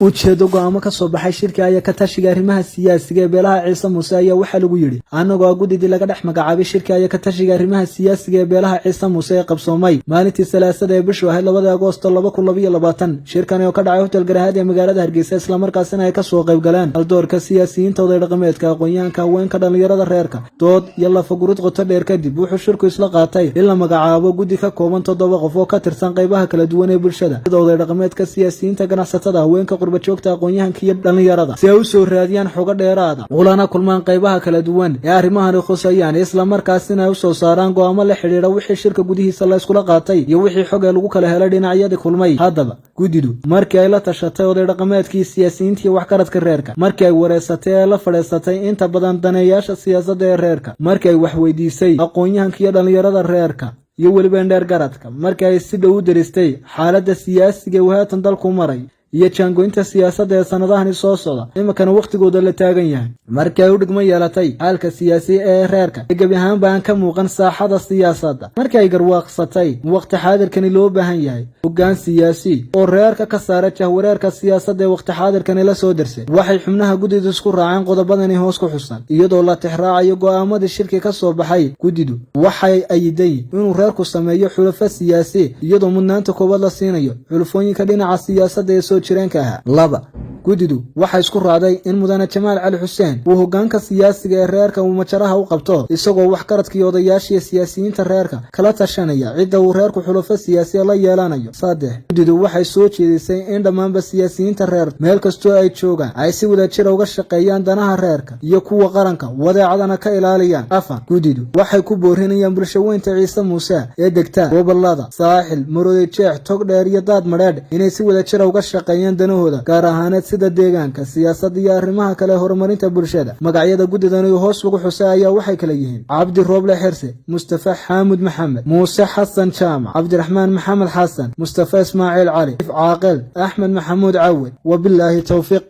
Ujeedo: go'aamo ka soo baxay shirka ayaa ka tashiga arrimaha siyaasiga ee beelaha Ciise Muuse ayaa waxaa lagu yidhi: annagoo ah guddidii laga dhex magacaabay shirka ayaa ka tashiga arrimaha siyaasiga ee beelaha Ciise Muuse ee qabsoomay maalintii Salaasada ee bishu ahayd 2da Agoosto 2022, shirkani oo ka dhacay Hotel Garahaad ee magaalada Hargeysa, islamarkaasina ay kasoo qayb galeen haldoorka siyaasiyiinta, oday dhaqameedka, aqoon-yahanka, haweenka, dhallinyarada reerka. Dood iyo lafagurud qoto dheer kadib, wuxuu shirku isla qaatay in la magacaabo guddi ka kooban toddoba qof oo ka tirsan qaybaha kala duwan ee bulshada, sida oday dhaqameedka, siyaasiyiinta, ganacsatada, haweenka, qurbajoogta, aqoon-yahanka iyo dhallinyarada, si ay u soo raadiyaan xogo dheeraada, ulana kulmaan qaybaha kala duwan ee arrimahani khusayaan, islamarkaasina ay u soo saaraan go'aamo la xidhiidha wixii shirka gudihiisa la iskula qaatay iyo wixii xog ee lagu kala helay dhinacyadii kulmay. Haddaba, guddidu markii ay la tashatay oday dhaqameedkii, siyaasiyiintii, waxgaradka reerka, markii ay wareysatay ee la fadhiisatay inta badan daneeyaasha siyaasadda ee reerka, markii ay waxweydiisay aqoon-yahanka iyo dhallinyarada reerka iyo weliba indheer garadka, markii ay si dhow u deristay xaaladda siyaasiga ee uu haatan dalku maray iyo jaangoynta siyaasadda ee sannadahani soo socda, iminkana wakhtigooda la taagan yahay, markii ay u dhigmo yeelatay xaalka siyaasi ee reerka ee gebi ahaanba aan ka muuqan saaxada siyaasadda, markii ay garwaaqsatay wakhti xaadirkani loo baahan yahay hoggaan siyaasi oo reerka ka saara jahwareerka siyaasadda ee wakhti xaadirkani la soo dersay, waxay xubnaha guddidu isku raaceen qodobadani hoos ku xusan, iyadoo la tixraacayo go'aamadii shirki ka soo baxay. Guddidu waxay ayiday inuu reerku sameeyo xulafo siyaasi, iyadoo mudnaanta koowaad la siinayo xulafooyinka dhinaca siyaasadda ee soo jireenka ahaa. Laba, guddidu waxay isku raacday in mudane Jamaal Cali Xuseen uu hoggaanka siyaasiga ee reerka uu majaraha u qabto, isagoo waxgaradkii, odayaashiiyo siyaasiyiinta reerka kala tashanaya cidda uu reerku xulafo siyaasiya la yeelanayo. Saddex, guddidu waxay soo jeedisay in dhammaanba siyaasiyiinta reerka, meel kastoo ay joogaan, ay si wadajira uga shaqeeyaan danaha reerka iyo kuwa qaranka, wadeecadana ka ilaaliyaan. Afar, guddidu waxay ku boorinayaan bulshaweynta Ciise Muuse ee degta gobolada Saaxil, Maroodi Jeex, Togdheer iyo Daad Madheedh inay si wadajira uga shaqeeyaan danahooda gaar ahaaneed, sida deegaanka, siyaasadda iyo arrimaha kale horumarinta bulshada. Magacyada guddidani hoos lagu xusay ayaa waxay kala yihiin: Cabdi Rooble Xirse, Mustafa Xaamud Maxamed, Muuse Xasan Jaamac, Cabdiraxmaan Maxamed Xasan, Mustafa Ismaaciil Cali Caaqil, Axmed Maxamuud Cawed. Wabilaahi towfiiq.